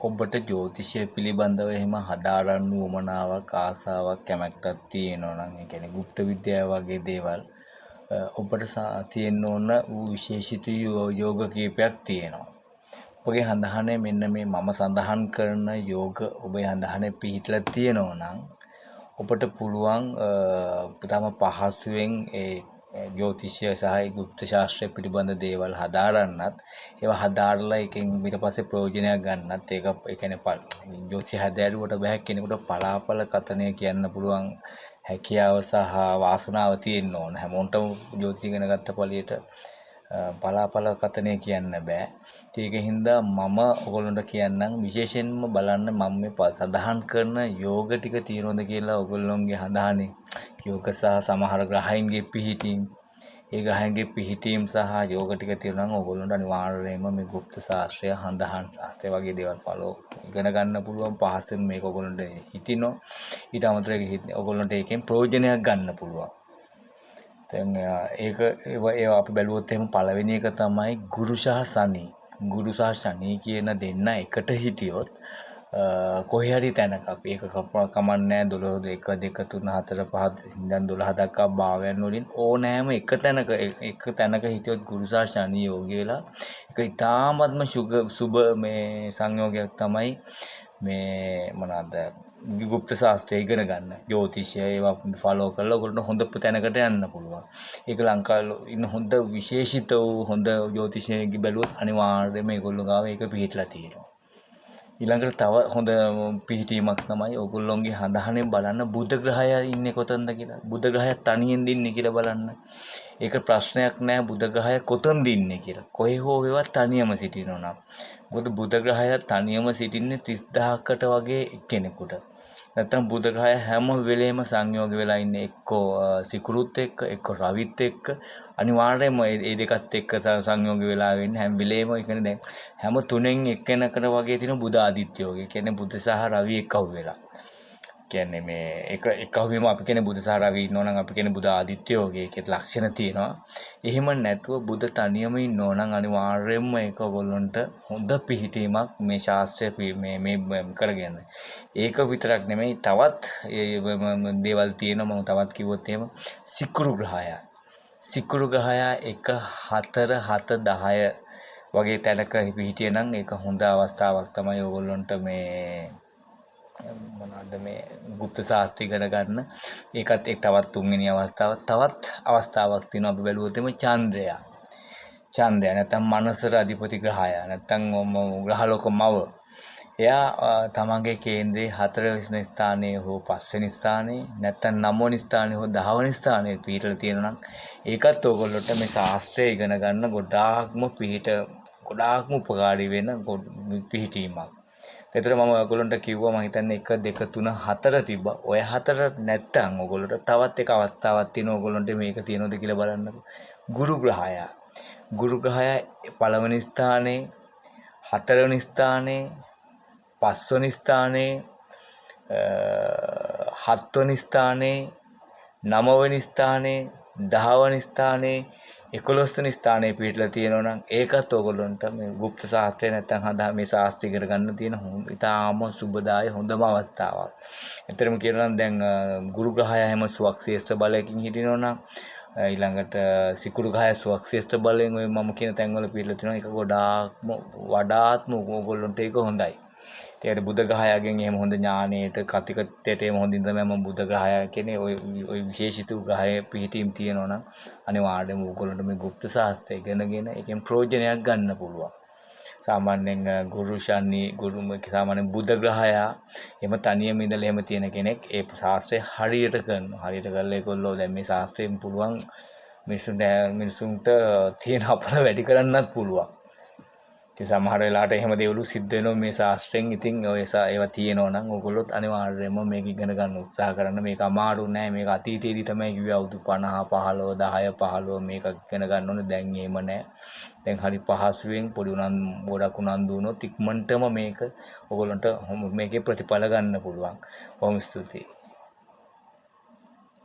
ඔබට ජ්‍යොතිෂය පිළිබඳව එහෙම හදාරන්න උවමනාවක්, ආසාවක්, කැමැත්තක් තියෙනවා නම්, ඒ කියන්නේ ගුප්ත විද්‍යාව වගේ දේවල් ඔබට තියෙන්න ඕන වූ විශේෂිත යෝග කීපයක් තියෙනවා. ඔබගේ හඳහනේ මෙන්න මේ මම සඳහන් කරන යෝග ඔබේ හඳහනේ පිහිටලා තියෙනවා නම් ඔබට පුළුවන් ඉතාම පහසුවෙන් ඒ ජ්‍යොතිෂය සහ ඒ ගුප්ත ශාස්ත්‍රය පිළිබඳ දේවල් හදාරන්නත්, ඒවා හදාරලා ඒකෙන් ඊට පස්සේ ප්‍රයෝජනයක් ගන්නත්. ඒක ඒ කියන්නේ ජ්‍යොතිෂය හැදෑරුවට බෑ කෙනෙකුට පලාපල කතනය කියන්න පුළුවන් හැකියාව සහ වාසනාව තියෙන්න ඕන. හැමෝටම ජ්‍යොතිෂය ඉගෙන ගත්ත පළියට පලාපල කතනය කියන්න බෑ. ඒක හින්දා මම ඔයගොල්ලන්ට කියන්නම්, විශේෂයෙන්ම බලන්න මම මේ සඳහන් කරන යෝග ටික තියෙනවද කියලා ඔයගොල්ලොන්ගේ හඳහනේ. යෝග සහ සමහර ග්‍රහයින්ගේ පිහිටීම්, ඒ ග්‍රහයින්ගේ පිහිටීම් සහ යෝග ටික තියෙනවා නම් ඔයගොල්ලන්ට අනිවාර්යයෙන්ම මේ ගුප්ත ශාස්ත්‍රය, හඳහන් ශාස්ත්‍රය වගේ දේවල් ෆලෝ ඉගෙන ගන්න පුළුවන් පහසුවෙන්. මේක ඔයගොල්ලන්ට හිටිනෝ. ඊට අමතරව ඔයගොල්ලන්ට ඒකෙන් ප්‍රයෝජනයක් ගන්න පුළුවන්. දැන් ඒක ඒවා අපි බැලුවොත් එහෙම පළවෙනි එක තමයි ගුරු සහ ශනි. ගුරු සහ ශනි කියන දෙන්න එකට හිටියොත් කොහේ හරි තැනක, අපි ඒක කමක් නෑ, 12 1 2 3 4 5 ඉඳන් 12 දක්වා භාවයන් වලින් ඕනෑම එක තැනක හිටියොත් ගුරු සහ ශනි යෝගී වෙලා, ඒක ඉතාමත්ම සුබ මේ සංයෝගයක් තමයි මේ මොනවාද ගුප්ත ශාස්ත්‍රය ඉගෙන ගන්න. ජ්‍යොතිෂය ඒවා ෆලෝ කරලා ඔයගොල්ලන්ට හොඳ තැනකට යන්න පුළුවන්. ඒක ලංකාවේ ඉන්න හොඳ විශේෂිත වූ හොඳ ජ්‍යොතිෂයෙක් බැලුවොත් අනිවාර්යයෙන්ම ඒගොල්ලෝ ගාව ඒක පිහිටලා තියෙනවා. ඊළඟට තව හොඳ පිහිටීමක් තමයි ඔයගොල්ලොන්ගේ හඳහනෙන් බලන්න බුධ ග්‍රහය ඉන්නේ කොතනද කියලා. බුධ ග්‍රහය තනියෙන් ඉන්නේ කියලා බලන්න. ඒක ප්‍රශ්නයක් නෑ බුධ ග්‍රහය කොතනද ඉන්නේ කියලා. කොහේ හෝ වේවා තනියම සිටිනවා නම්. මොකද බුධ ග්‍රහය තනියම සිටින්නේ 30,000කට වගේ එක්කෙනෙකුට. නැත්තම් බුධ ග්‍රහය හැම වෙලේම සංයෝග වෙලා ඉන්නේ එක්කෝ සිකුරුත් එක්ක, එක්කෝ රවිත් එක්ක. අනිවාර්යයෙන්ම ඒ දෙකත් එක්ක සංයෝග වෙලා වෙන්නේ හැම වෙලේම. ඒ කියන්නේ දැන් හැම තුනෙන් එක්කෙනෙකුට වගේ තියෙන බුධ ආදිත්‍ය යෝගය. ඒ කියන්නේ බුධ සහ රවි එක්ක අහු වෙලා. කියන්නේ මේ එක එක අහුවීම අපි කියන්නේ බුධ සහ රවි ඉන්නවා නම් අපි කියන්නේ බුධ ආදිත්‍ය යෝගය. ඒකෙත් ලක්ෂණ තියෙනවා. එහෙම නැතුව බුධ තනියම ඉන්නවා නම් අනිවාර්යයෙන්ම ඒක ඔයගොල්ලන්ට හොඳ පිහිටීමක් මේ ශාස්ත්‍රය මේ මේ කරගෙන. ඒක විතරක් නෙමෙයි, තවත් දේවල් තියෙනවා. මම තවත් කිව්වොත් එහෙම සිකුරු ග්‍රහය. සිකුරු ග්‍රහය 1 4 7 10 වගේ තැනක පිහිටිය නම් ඒක හොඳ අවස්ථාවක් තමයි ඔයගොල්ලන්ට මේ මොනවද මේ ගුප්ත ශාස්ත්‍ර ඉගෙන ගන්න. ඒකත් එක් තවත් තුන්වෙනි අවස්ථාවක්. තවත් අවස්ථාවක් තියෙනවා අපි බැලුවොත් එimhe චන්ද්‍රයා. චන්ද්‍රයා නැත්තම් මනසට අධිපති ග්‍රහය, නැත්තම් ග්‍රහලෝක මව. එයා තමන්ගේ කේන්ද්‍රයේ හතරවෙනි ස්ථානයේ හෝ පස්වෙනි ස්ථානයේ, නැත්තම් නවවෙනි ස්ථානයේ හෝ 10වෙනි ස්ථානයේ පිහිටලා තියෙනවා නම් ඒකත් ඔයගොල්ලොන්ට මේ ශාස්ත්‍රය ඉගෙන ගන්න ගොඩාක්ම පිහිට, ගොඩාක්ම උපකාරී වෙන පිහිටීමක්. එතකොට මම ඔයගොල්ලන්ට කිව්වා මං හිතන්නේ 1 2 3 4 තිබ්බා. ඔය හතර නැත්තම් ඔයගොල්ලන්ට තවත් එක අවස්ථාවක් තියෙනවා ඔයගොල්ලන්ට මේක තියෙනවද කියලා බලන්නකෝ. ගුරු ග්‍රහය. ගුරු ග්‍රහය පළවෙනි ස්ථානයේ, හතරවෙනි ස්ථානයේ, පස්වෙනි ස්ථානයේ, හත්වෙනි ස්ථානයේ, නවවෙනි ස්ථානයේ, 10වෙනි ස්ථානයේ, 11වෙනි ස්ථානයේ පිහිටලා තියෙනවා නම් ඒකත් ඔයගොල්ලන්ට මේ ගුප්ත ශාස්ත්‍රය නැත්තම් හදා මේ ශාස්ත්‍රය ඉගෙන ගන්න තියෙන ඉතාම සුබදාය හොඳම අවස්ථාවක්. ඇත්තටම කියනවා නම් දැන් ගුරු ග්‍රහය හැම සුවක්ෂේත්‍ර බලයකින් හිටිනවා නම්, ඊළඟට සිකුරු ග්‍රහය සුවක්ෂේත්‍ර බලයෙන් ඔය මම කියන තැන්වල පිහිටලා තියෙනවා, ඒක ගොඩාක්ම වඩාත්ම ඔයගොල්ලන්ට ඒක හොඳයි. ඒකට බුධ ග්‍රහයාගෙන් එහෙම හොඳ ඥානයට කතිකත්වයට එහෙම හොඳින් තමයි මම බුධ ග්‍රහයා කියන්නේ. ඔය ඔය විශේෂිත ග්‍රහයේ පිහිටීම් තියෙනවා නම් අනිවාර්යයෙන්ම ඕගොල්ලන්ට මේ ගුප්ත ශාස්ත්‍රය ඉගෙනගෙන ඒකෙන් ප්‍රයෝජනයක් ගන්න පුළුවන්. සාමාන්‍යයෙන් ගුරු ශනි ගුරු සාමාන්‍යයෙන් බුධ ග්‍රහයා එහෙම තනියම ඉඳලා එහෙම තියෙන කෙනෙක් ඒ ශාස්ත්‍රය හරියට කරනවා. හරියට කරලා ඒගොල්ලෝ දැන් මේ ශාස්ත්‍රයෙන් පුළුවන් මිනිස්සුන්ට තියෙන අපල වැඩි කරන්නත් පුළුවන්. ඉතින් සමහර වෙලාවට එහෙම දේවලුත් සිද්ධ වෙනවා මේ ශාස්ත්‍රයෙන්. ඉතින් ඔය ඒවා තියෙනවා නම් ඔයගොල්ලොත් අනිවාර්යයෙන්ම මේක ඉගෙන ගන්න උත්සාහ කරන්න. මේක අමාරු නෑ. මේක අතීතයේදී තමයි කිව්වේ අවුරුදු 50 15 10 15 මේක ඉගෙන ගන්න ඕනේ. දැන් එහෙම නෑ. දැන් හරි පහසුවෙන් පොඩි උනන්දු ගොඩක් උනන්දු වුණොත් ඉක්මනටම මේක ඔයගොල්ලන්ට මේකේ ප්‍රතිඵල ගන්න පුළුවන්. බොහොම ස්තුතියි.